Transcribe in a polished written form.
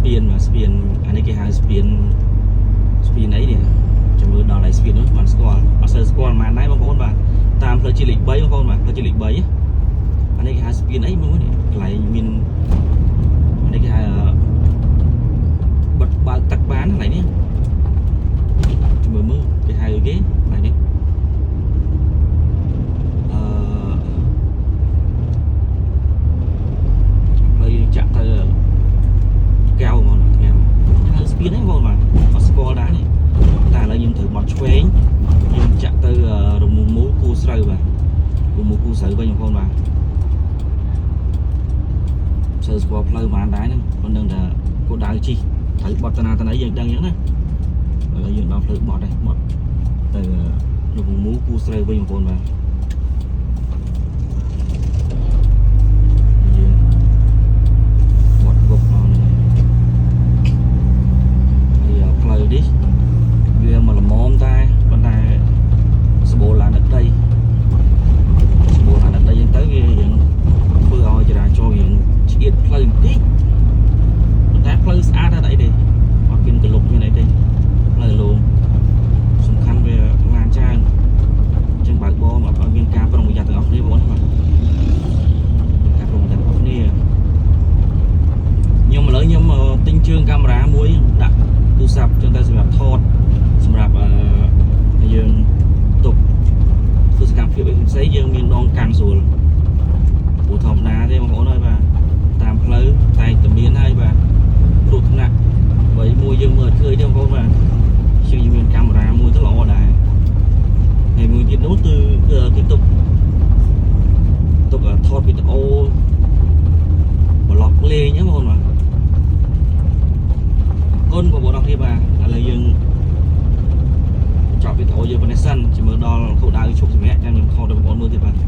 ពានបាទស្ពានអានេះគេហៅស្ពានស្ពានអីនេះចាំមើលដល់ហើយស្ពាននោះបានស្គាល់អត់សូវស្គាល់ប៉ុន្មានដែរបងប្អូនបាទតាមផ្លូវជាតិលេខ3បងប្អូនបាទផ្លូវជាតិលេខ3អានេះគេហៅស្ពានអីមើលនេះកន្លែងមានអានេះគេហៅបិទបើកទឹកបានកន្លែងនេះចាំមើលមើលគេហៅអីគេកន្លែងនេះអឺផ្លូវយើងចាក់ទៅកែវហ្មងកែវហៅស្ពានហ្នឹងបងបាទអត់ស្គាល់ដែរនេះតែឥឡូវយើងត្រូវបត់ឆ្វេងយើងចាក់ទៅរមុំមូលគូស្រូវបាទគូមូលគូស្រូវវិញបងប្អូនបាទស្ូវស្គាល់ផ្លូវបានដែរហ្នឹងមិនដឹងថាគោលដៅជិះត្រូវបត់តាណាតាណីយើងដឹងអញ្ចឹងណាឥឡូវយើងដល់ផ្លូវបត់ហើយបត់ទៅរមុំមូលគូស្រូវវិញបងប្អូនបាទយើងបត់វឹកមកនេះហើយផ្លូវនេះវាមកល្មមតែប៉ុន្តែសម្បូរឡានដឹកដីសម្បូរឡានដឹកដីអញ្ចឹងទៅវារៀងធ្វើឲ្យចរាចរណ៍រៀងឆ្អៀតផ្លូវបន្តិចប៉ុន្តែផ្លូវស្អាតអត់អីទេអត់មានកលុកមានអីទេផ្លូវលោងសំខាន់វាឡានច្រើនអញ្ចឹងបើកបរមកឲ្យមានការប្រុងប្រយ័ត្នទាំងអស់គ្នាបងប្អូនបាទមានការប្រុងប្រយ័ត្នទាំងអស់គ្នាខ្ញុំឥឡូវខ្ញុំទិញជើងកាមេរ៉ាមួយដាក់ទូរស័ព្ទចឹងទៅសម្រាប់ថតសម្រាប់អឺយើងទុកធ្វើសកម្មភាពអីផ្សេងៗយើងមានដងកាន់ស្រួលព្រោះធម្មតាទេបងប្អូនអើយបាទតាមផ្លូវតែងតែមានហើយបាទគ្រោះថ្នាក់បើមួយយើងមើលអត់ឃើញទេបងប្អូនបាទជាងយើងមានកាមេរ៉ាមួយទៅល្អដែរហើយមួយទៀតនោះគឺគេទុកទុកថតវីដេអូvlog លេងហ្នឹងបងប្អូនបាទគុណបងប្អូនអរគ្នាបាទឥឡូវយើងចប់វីដេអូយើងប៉ុណ្ណេះសិនចាំមើលដល់គោលដៅឈប់សម្រាកចាំខ្ញុំថតដល់បងប្អូនមើលទៀតបាទ។